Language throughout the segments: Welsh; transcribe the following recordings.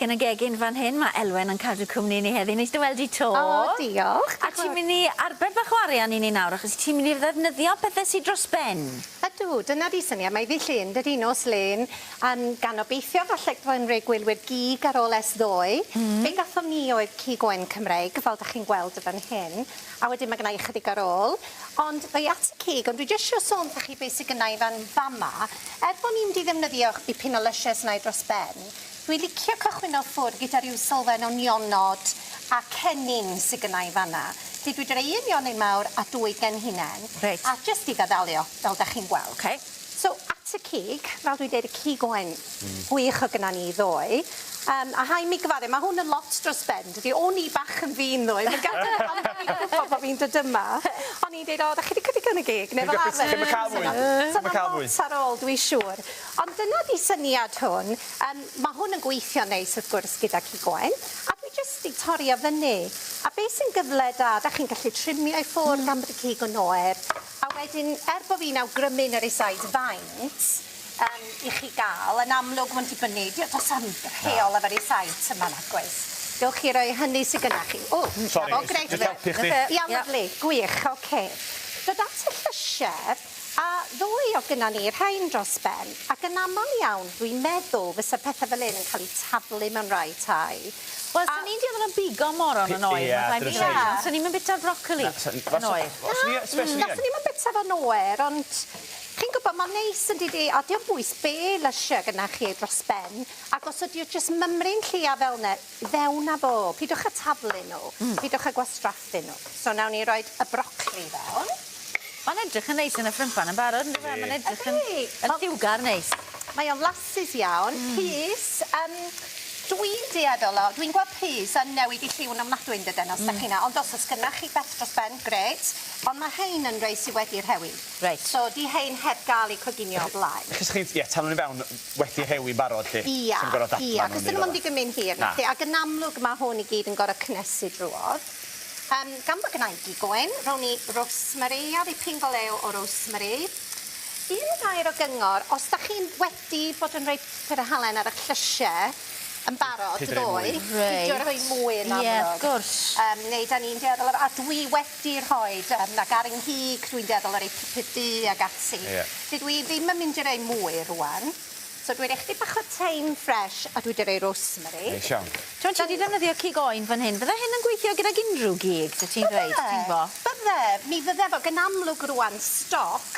Yn y gegin fan hyn ma' Elwen yn cadw cwmni i ni heddi. Neis dy weld di 'to. O diolch. A ti'n myn' i arbed bach o arian i ni nawr achos ti'n myn' i ddefnyddio pethe sy dros ben. Ydw, dyna 'di syniad. Mae ddydd Llun dydi, nos Lun, yym gan obeithio falle byddai'n rhoi gwylwyr gig ar ôl ers ddoe. Hmm. Be' gathon ni oedd cig oen Cymreig, fel 'dach chi'n gweld y fan hyn, a wedyn ma' gynna i chydig ar ôl. Ond ddoi at y cig, ond dwi jyst isio sôn 'tha chi be' sy gynna i fan fama. Er bo' ni'n mynd i ddefnyddio dipyn o lysiau 'snai dros ben, Dwi licio cychwyn o'r ffwrdd gyda rhyw sylfaen o nionod a cennin sy gynna i fan'na. Felly dwi 'di roi un nionyn mawr a dwy genhinen. Reit. A jyst i feddalu o, fel 'dach chi'n gweld. Oce. So at y cig, fel dwi'n deud y cig oen gwych o gynna ni ddoe. Yym a rhai' mi gyfadde ma' hwn yn lot dros ben dydi? O'n i bach yn flin ddoe ma' gadael pan o'n i'n gwbo bo' fi'n dod yma o'n i'n deud o 'dach chi 'di ca'l digon o gig ne' fel arfer. Chi'm yn ca'l mwy. Sa 'na lot ar ôl dwi siŵr. Ond dyna 'di syniad hwn. Yym ma' hwn yn gweithio'n neis wrth gwrs gyda cig oen a dwi jyst 'di torri o fyny. A be' sy'n gyfle da, 'dach chi'n gallu trimio i ffwrdd gan bod y cig yn oer a wedyn er bo' fi'n awgrymu yn y rysáit faint yym i chi ga'l yn amlwg ma'n dibynnu dio- do's 'am rheol efo'r rysáit yma nagoes? Gewch chi roi hynny sy gynna chi. O! Sori, 'na fo grêt. jyst helpu chdi. Ia lyfli, gwych, oce. Dod at y llysie. A ddwy o gynna ni, rhain dros ben, ac yn amal iawn dwi'n meddwl fysa pethe fel 'yn yn cael eu taflu mewn rai tai. Wel, swn i'n dueddol o bigo moron yn oer, ma' rhaid fi ddweud, ond swn i'm yn bita'r brocoli yn oer. Na, swn i'm yn bita fo'n oer, ond chi'n gwybod, ma'n neis yn dydi, a dio'm bwys be' lysie gynna chi dros ben, ac os ydi o jyst mymryn lleia fel 'ne, fewn â fo, pidwch â taflu nhw, pidwch â gwastraffu nhw. So nawn ni roid y brocoli fewn. Ma'n edrych yn neis yn y ffrympan yn barod yndyfe? Ma'n edrych yn yn lliwgar neis. Mae o'n flasus iawn. Pys, yym dwi'n dueddol o, dwi'n gweld pys yn newid 'u lliw yn ofnadwy yndydyn os 'dach chi'n a- ond os o's gynnach chi beth dros ben, grêt, ond ma' rhein yn rei sy wedi rhewi. Reit. So 'di rhein heb ga'l eu coginio o blaen. Achos chi'n ie taflu n'w fewn wedi rhewi'n barod 'lly. Ia, Ti'm gor'o' dadla ia, n'w 'c'os 'dyn nw'm yn mynd i gymryd hir nacdi ac yn amlwg ma' hwn i gyd yn gor'o' cynnesu drwodd. Yym, gan bo' gynna i gig oen, rown i rosemary a dipyn go lew o rosemary. Un gair o gyngor, os 'dach chi'n wedi bod yn rhoi pupur a halen ar 'ych llysie yn barod ddoe, peidio rhoi mwy yn amlwg. Ie, wrth gwrs. Yym, neu 'dan ni'n dueddol o, a dwi wedi rhoid yym, ag ar 'y nghig dwi'n dueddol o roi pupur du ag ati. Ie. Felly dwi ddim yn mynd i roi mwy rŵan. So dwi roi chydig bach o thyme fresh a dwi 'di roi rosemary. Neis iawn. T'mod ti 'di defnyddio cig oen fan hyn, fydde hyn yn gweithio gydag unrhyw gig 'sa ti'n ddweud, ti'n gwbo? Bydde, mi fydde fo, ac yn amlwg rŵan stoc,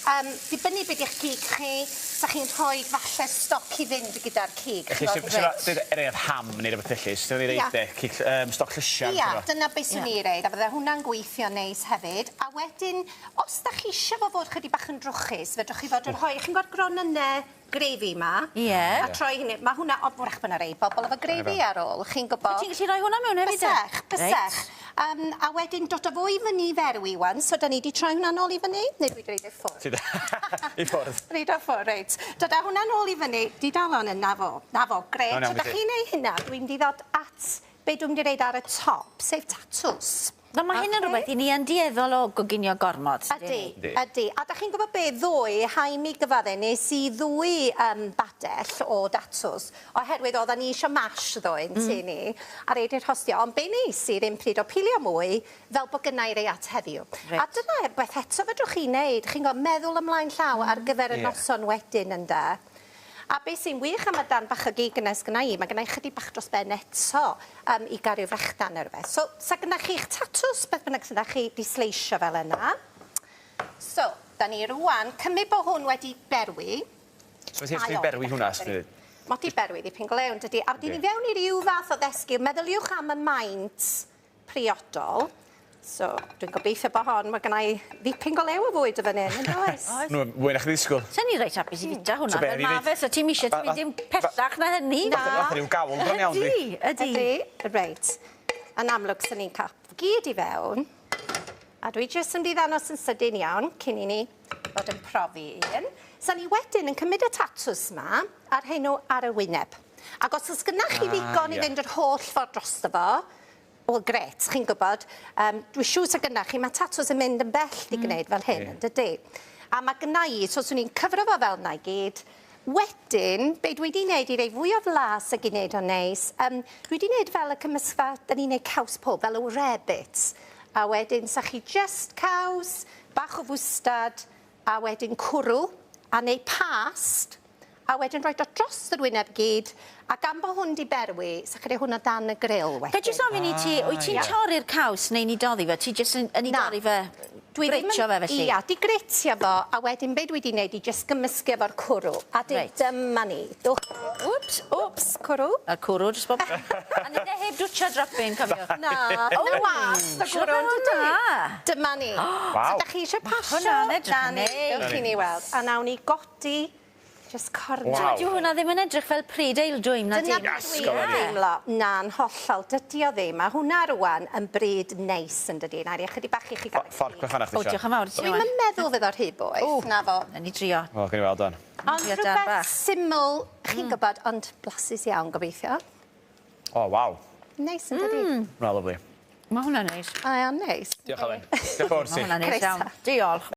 yym dibynnu be' 'di'ch cig chi, 'sa chi'n rhoi falle stoc i fynd gyda'r cig, Felly ch'mod. se se deud er enghraifft ham neu rwbeth felly, swn i'n reid de, cig yym stoc llysia Ia, dyna be' swn i reid, a bydde hwnna'n gweithio'n neis hefyd, a wedyn os 'dach chi isio fo fod chydig bach yn drwchus, fedrwch chi fod yn rhoi, chi'n gweld gronynne gravy 'ma? Ie. A troi hynny, ma' hwnna, o 'w'rach bo' 'na rei bobol efo gravy ar ôl, chi'n gwbo. Wyt ti'n gallu rhoi hwnna mewn hefyd de? Bysech, bysech. Yym a wedyn dod â fo i fyny i ferwi ŵan, so 'dan ni 'di troi hwnna nôl i fyny, neu dwi 'di roid e ffwrdd? Ti 'di i ffwrdd. Roid o ffwrdd, reit. Dod â hwnna nôl i fyny, di dal on yn 'na fo, 'na fo, grêt. So 'dach chi'n neu' hynna, dwi'n mynd i ddod at be' dwi'n mynd i roid ar y top, sef tatws. Wel ma' hyn yn rwbeth 'yn ni yn dueddol o goginio gormod. Ydi, ydi. A 'dach chi'n gwbod be', ddoe, rhai' mi gyfadde, nes i ddwy yym badell o datws, oherwydd oddan ni isio mash ddoe yn tŷ ni, a reid i'r rhostio, ond be' nes i 'r un pryd o pilio mwy, fel bo' gynna i rei at heddiw. Reit. A dyna beth eto fedrwch chi neud, chi'n gwbo, meddwl ymlaen llaw ar gyfer y noson wedyn ynde? A be sy'n wych am y darn bach o gig yna sgynna i, mae gynna i chydig bach dros ben eto yym i gario frechdan neu rywbeth. So, sa gynna chi'ch tatws, beth bynnag sydd 'da chi, 'di sleisio fel yna. So, da ni rŵan, cymryd bod hwn wedi berwi. So ti'n gallu berwi hwnna, swn i'n dweud? Mae 'di berwi ddipyn go lew, yn dydi? A wedyn i fewn i ryw fath o ddesgyr, meddyliwch am y maint priodol. So, dwi'n gobeithio bo' hon, ma' gynna i ddipyn go lew o fwyd yn fan 'yn, yndoes? Oes. No, mwy na chdi ddisgwyl. Sen i reit hapus i fita hwnna fel ma' fe, so ti'm isie ti mynd dim pellach na hynny. Na. Fatha ryw gawl bron iawn 'di. Ydi, ydi. Ydi, reit. Yn amlwg, swn i'n ca'l gyd i fewn, a dwi jyst yn mynd i ddangos yn sydyn iawn cyn i ni fod yn profi un. Sa ni wedyn yn cymryd y tatws 'ma a rhoi nhw ar y wyneb. Ac os o's gynna chi ddigon i fynd yr holl ffordd drosto fo, Wel grêt, chi'n gwybod, yym dwi siŵr sa gynna chi, ma' tatws yn mynd yn bell 'di gneud fel hyn, yn dydi? A ma' gynna i, so swn i'n cyfro fo fel 'na i gyd, Wedyn, be dwi 'di neud i roi fwy o flas ag i neud o'n neis, dwi 'di neud fel y cymysgfa, 'dan ni'n neud caws pob, fel y rarebits. A wedyn, sa chi just caws, bach o fwstad, a wedyn cwrw, a neud past, a wedyn roid o dros yr wyneb gyd, a gan bo' hwn 'di berwi, sa chi roi hwnna dan y grill wedyn. Ga i jyst ofyn i ti, wyt ti'n torri'r caws neu'n 'i doddi fe? Ti jyst yn yn 'i Na. dorri fe? Dwi ddim yn... Gritio fe felly? Ia, 'di gritio fo, a wedyn be dwi 'di neud i jyst gymysgu efo'r cwrw. A deu dyma ni. Dwch. Wps, wps, cwrw. A'r cwrw jyst bob... A nid e heb dwtsio dropyn, cofiwch. Na, na was y cwrw yn dydi? Dyma ni. Waw. So 'dach chi eisiau pasio? Hwnna'n edrych Na yn ni, neis. dewch i ni weld. A nawn ni godi Just cornel. Waw. Dyw hwnna ddim yn edrych fel pryd eildwym, na Dyna di? be dwi'n teimlo. Na'n hollol, dydy o ddim. A hwnna rwan yn bryd neis yn dydy. Na i ychydig bach i chi gael. Fforc bach arall O, diolch yn fawr. Dwi'm yn meddwl fydd o rhy boeth. Na fo. Na ni drio. Wel, gawn ni weld wan. Ond rhywbeth syml, chi'n gwybod, ond blasus iawn gobeithio. O, waw. Neis yn dydi? Hwnna lyfli. Mae hwnna'n neis. Mae o'n neis. Diolch Elen. Diolch yn fawr ti. Mae hwnna'n neis iawn. Diolch.